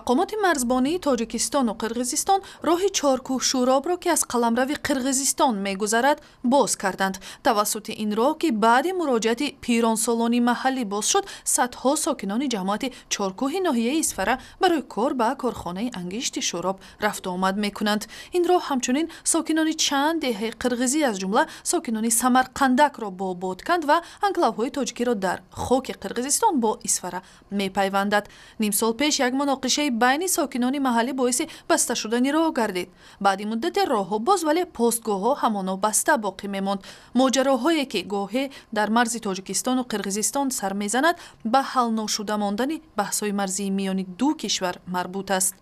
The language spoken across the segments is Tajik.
Мақомоти марзбонии Тоҷикистону Қирғизистон роҳи Чоркӯҳ-Шӯробро, ки аз қаламрави Қирғизистон мегузарад, боз карданд. Тавассути ин роҳ, ки баъди муроҷиати пиронсолони маҳаллӣ боз шуд, садҳо сокинони ҷамоати Чоркӯҳи ноҳияи Исфара барои кор ба корхонаи ангишти Шӯроб рафтуомад мекунанд. Ин роҳ ҳамчунин сокинони чанд деҳаи қирғизӣ, аз ҷумла сокинони Самарқандакро бо Бодканд ва анклавҳои тоҷикиро дар хоки Қирғизистон бо Исфара мепайвандад. Нимсол пеш як муноқишаи байни сокинони маҳаллӣ боиси баста шудани роҳ гардид. Баъди муддате роҳҳо боз, вале постгоҳҳо ҳамоно баста боқӣ мемонд. Моҷароҳое, ки гоҳе дар марзи Тоҷикистону Қирғизистон сар мезанад, ба ҳалношуда мондани баҳсҳои марзии миёни ду кишвар марбут аст.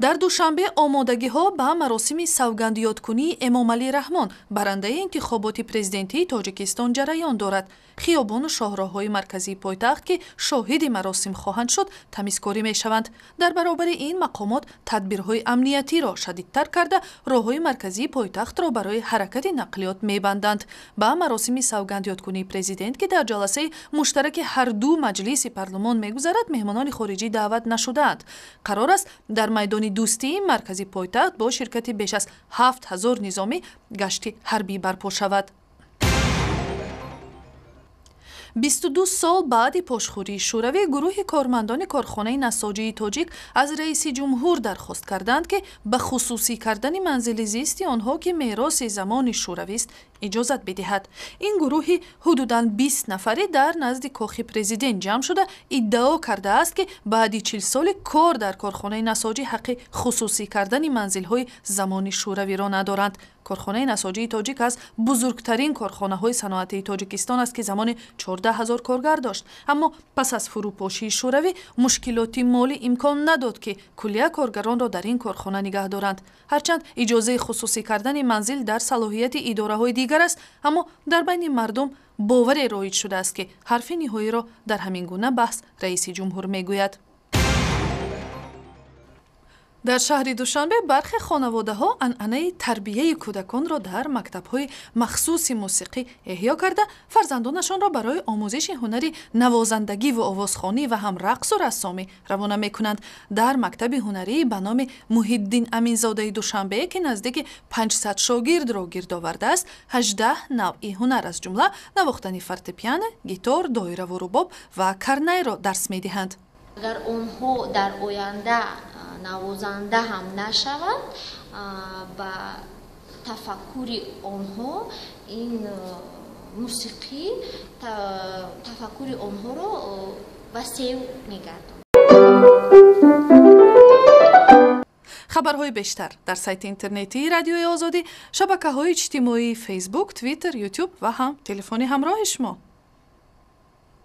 Дар Душанбе омодагиҳо ба маросими савгандёдкунии Эмомалӣ Раҳмон, барандаи интихоботи президентии Тоҷикистон, ҷараён дорад. Хиёбону шоҳроҳҳои марказии пойтахт, ки шоҳиди маросим хоҳанд шуд, тамизкорӣ мешаванд. Дар баробари ин мақомот тадбирҳои амниятиро шадидтар карда, роҳҳои марказии пойтахтро барои ҳаракати нақлиёт мебанданд. Ба маросими савгандёдкунии президент, ки дар ҷаласаи муштараки ҳарду маҷлиси парлумон мегузарад, меҳмонони хориҷӣ даъват нашудаанд. Қарор аст, дар майдони Дӯстии маркази пойтахт бо ширкати беш аз 7000 низомӣ гашти ҳарбӣ барпо шавад. 22 сол баъди пошхӯрии Шӯравӣ гурӯҳи кормандони корхонаи насоҷии тоҷик аз раиси ҷумҳур дархост карданд, ки ба хусусӣ кардани манзили зисти онҳо, ки мероси замони шӯравист, иҷозат бидиҳад. Ин гурӯҳи ҳудудан 20 нафарӣ дар назди кохи президент ҷамъ шуда, иддао кардааст, ки баъди 40 соли кор дар корхонаи насоҷӣ ҳаққи хусусӣ кардани манзилҳои замони шӯравиро надоранд. Корхонаи насоҷии тоҷик аз бузургтарин корхонаҳои саноатии Тоҷикистон аст, ки замони 14 000 коргар дошт. Аммо пас аз фурӯпошии Шӯравӣ мушкилоти молӣ имкон надод, ки куллия коргаронро дар ин корхона нигаҳ доранд. Ҳарчанд иҷозаи хусусӣ кардани манзил дар салоҳияти идораҳои дигар аст, аммо дар байни мардум боваре роиҷ шудааст, ки ҳарфи ниҳоиро дар ҳамин гуна баҳс раиси ҷумҳур мегӯяд. Дар шаҳри Душанбе бархе хонаводаҳо анъанаи тарбияи кӯдаконро дар мактабҳои махсуси мусиқӣ эҳё карда, фарзандонашонро барои омӯзиши ҳунари навозандагиву овозхонӣ ва ҳам рақсу рассомӣ равона мекунанд. Дар мактаби ҳунарии ба номи Муҳиддин Аминзодаи Душанбе, ки наздики 500 шогирдро гирд овардааст, 18 навъи ҳунар, аз ҷумла навохтани фортепиано, гитор, доираву рубоб ва карнайро дарс медиҳанд. Агар онҳо дар оянда навозанда ҳам нашаванд, ба тафаккури онҳо ин мусиқӣ тафаккури онҳоро васеъ мегардонад. Хабарҳои бештар дар сайти интернетии Радиои Озодӣ, шабакаҳои иҷтимоии Фейсбук, Твиттер, Ютуб ва ҳам телефони ҳамроҳи шумо.